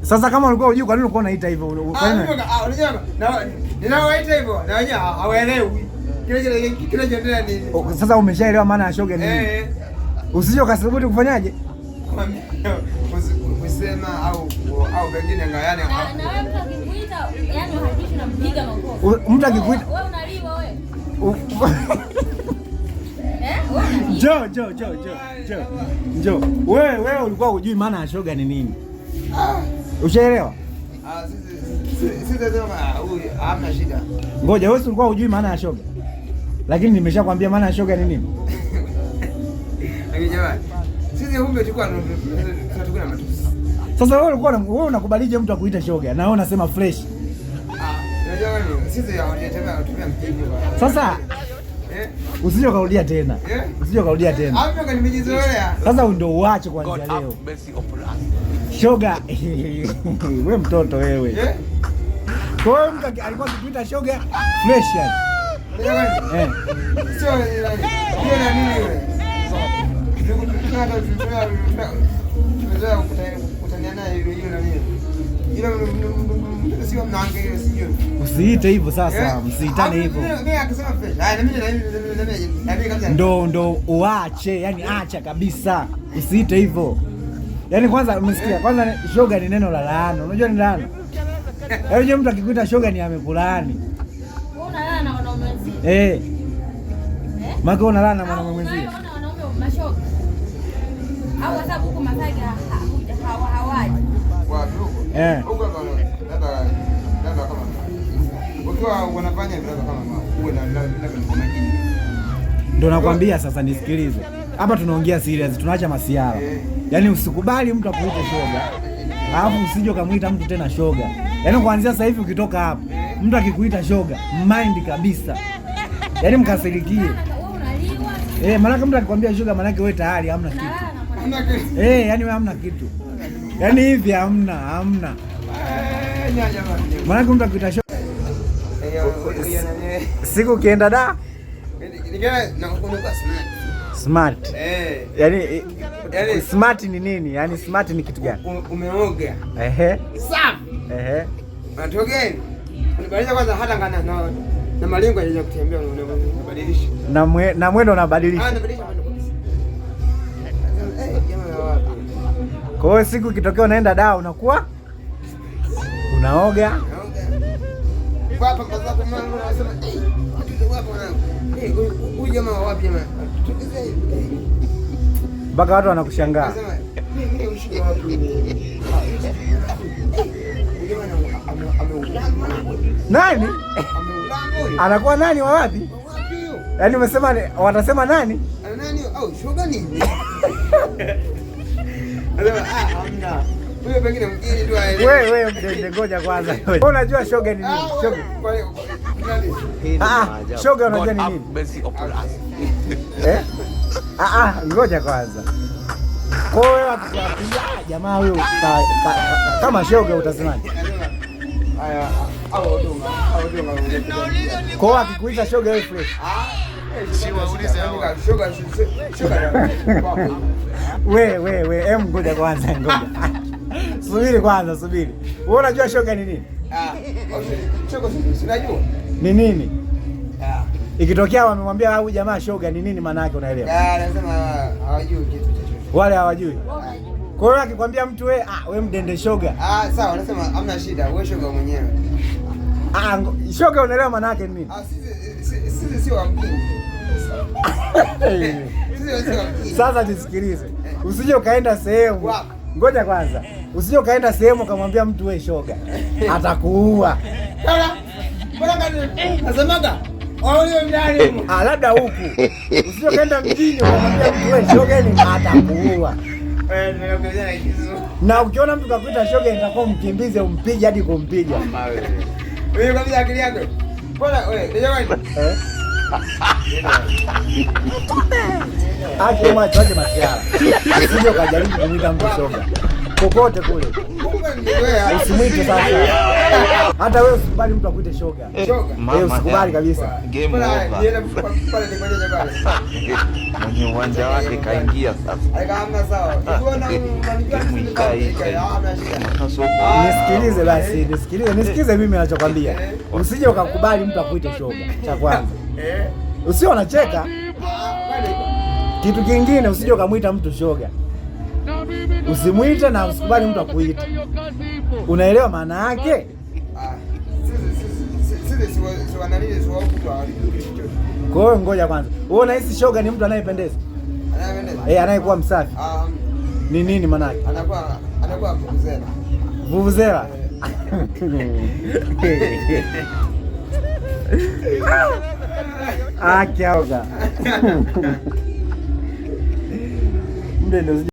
Sasa kama ulikuwa hujui, kwa nini ulikuwa unaita hivyo? Kwa nini? Unajua na ninaoita hivyo na wenyewe hawaelewi. Kile kinachoendelea nini? Sasa umeshaelewa maana ya shoga ni nini? Eh. Usije ukathubutu kufanyaje? Kusema au pengine ngayani. Na wewe mtu akikuita, yani uhakikishe unampiga makofi. Mtu akikuita Wewe unaliwa wewe. Eh? Wewe unaliwa. Njoo, njoo, njoo, njoo, njoo. Njoo. Wewe ulikuwa hujui maana ya shoga ni nini? Ushaelewa? Sisi tunasema huyu hamna shida. Ngoja, wewe ulikuwa hujui maana ya shoga. Lakini nimeshakwambia maana ya shoga ni nini? Lakini jamani, sisi kumbe tulikuwa tunatukana matusi. Sasa wewe ulikuwa wewe unakubalije mtu akuita shoga na wewe unasema fresh? Unajua nini? Sisi hatujatumia kutumia mjini. Sasa eh, usije ukarudia tena. Eh? Usije ukarudia tena. Hapo nimejizoea. Sasa ndio uache kuanzia God leo. have mercy upon us. Shoga. Wewe mtoto wewe. Eh? Kwa hiyo mtu alikuwa akikuita shoga fresh yani. Unajua nini? Eh. Sio nani? Yule na nini yule? Tumezoea kutania naye yule yule na nini? Yule sio mnange yule sijui. Usiite hivyo sasa, msiitane hivyo. Mimi akisema fresh. Haya na mimi na mimi na mimi kabisa. Ndo uache, yani acha kabisa. Usiite hivyo. Yaani kwanza umesikia, kwanza shoga ni neno la laana. Unajua ni laana? Yaani unajua mtu akikuita shoga ni amekulaani. Wewe unalala na wanaume wenzio. Eh. Eh? Maana wewe unalala na Au mwanaume mwenzie. unaona wanaume mashoga. Au kwa sababu huko Masaki hawaji. Wapi huko? Eh. Huko labda kama ukiwa wanafanya hivyo labda kama uwe na labda ni kwa majini. Ndo nakwambia sasa, nisikilize. Hapa tunaongea serious, tunaacha masiara. Yaani usikubali mtu akuite shoga. Alafu usije ukamwita mtu tena shoga. Yaani kuanzia sasa hivi ukitoka hapa, mtu akikuita shoga, mind kabisa. Yaani mkasirikie. Wewe unaliwa. Eh, maana mtu akikwambia shoga maana wewe tayari hamna kitu. Unalala na mwanaume. Hamna kitu. Eh, yani wewe hamna kitu. Yaani hivi hamna, hamna. Eh, nyanya bwana. Maana mtu akikuita shoga Eh, hiyo nani? siku ukienda da Nikiwa na unakuwa smart. smart. Eh. Yaani Yaani- smart ni nini? Yaani smart ni kitu gani? Umeoga. Ehe. Safi. Ehe. Unatoka hivi. Unabadilisha kwanza hata ngana na malengo ya kutembea unabadilisha. Na mwendo unabadilisha. Ah, unabadilisha mwendo kabisa. Eh, jamaa wapi? Kwa hiyo siku ikitokea unaenda da unakuwa unaoga. Naoga. Kwa pamba zako mwanangu unasema eh, watu wapo mwanangu. Eh, huyu jamaa wapi jamaa? Tukize. Mpaka watu wanakushangaa. Nasema mimi ushuka wapi? Huyu jamaa ameulamba. Nani? Ameulamba huyu. Anakuwa nani wa wapi? Wapi huyo? Yaani umesema watasema nani? Ana nani au shoga nini? Anasema ah, hamna. Huyo pengine mgeni tu aelewe. Wewe wewe mtende, ngoja kwanza. Wewe unajua shoga ni nini? Ah, Shoga. nani? Ah, shoga unajua God ni have nini? mercy upon us. Eh? Ah ah, ngoja kwanza. Kwa hiyo wewe akikwambia ah, jamaa huyu kama shoga utasemaje? Haya, au dunga, au dunga. Kwa hiyo akikuita shoga wewe fresh. Ah, si waulize hao. Shoga, shoga. We we we, em ngoja kwanza, ngoja. Subiri kwanza, subiri. Wewe unajua shoga ni nini? Ah, shoga si unajua? Ni nini? Ah. Ikitokea wamemwambia huyu jamaa shoga ni nini maana yake unaelewa? Ah, anasema hawajui kitu chochote. Wale hawajui. Kwa hiyo akikwambia mtu we, ah, we mdende shoga. Ah, sawa, anasema hamna shida, wewe shoga mwenyewe. Ah, shoga unaelewa maana yake ni nini? Ah, sisi sio wa mjini. Sisi sio wa mjini. Sasa nisikilize. Usije ukaenda sehemu. Wapi? Ngoja kwanza. Usije ukaenda sehemu ukamwambia mtu we shoga. Atakuua. Kala. Mbona kani? Nasemaga. Wao ndani. Ah, labda huku. Usije ukaenda mjini ukamwambia mtu we shoga ni atakuua. Eh, nimekuja na kisu. Na ukiona mtu kakuita shoga itakuwa mkimbize umpige hadi kumpiga. Wewe kabisa akili yako. Mbona wewe, jamani? Eh? Ache macho, ache masiara. Usije ukajaribu kumwita mtu shoga. Kokote kule. Kumbe ni wewe. Usimwite sasa. Hata wewe usikubali mtu akuite shoga. Shoga. Eh, Mama usikubali yangu. kabisa. Game Pale, over. niende pale nifanyeje pale? Mwenye uwanja wake kaingia sasa. Aika sawa. Ukiona unanijua Game ikai sisi hamna shida. Nisikilize basi, nisikilize, nisikize mimi ninachokwambia. Usije ukakubali mtu akuite shoga, cha kwanza. Eh. Usio unacheka. Pale. Kitu kingine usije ukamwita mtu shoga. Usimwite na usikubali mtu akuite. Unaelewa maana yake? Ah, sisi si wa nani, si wa huku tu, hawajui kitu chochote. Kwa hiyo ngoja kwanza. Wewe unahisi shoga ni mtu anayependeza? Anayependeza? Eh, anayekuwa msafi. Ah, Ni nini maana yake? anakuwa vuvuzela. Vuvuzela. Ah, kioga. Mde ndio.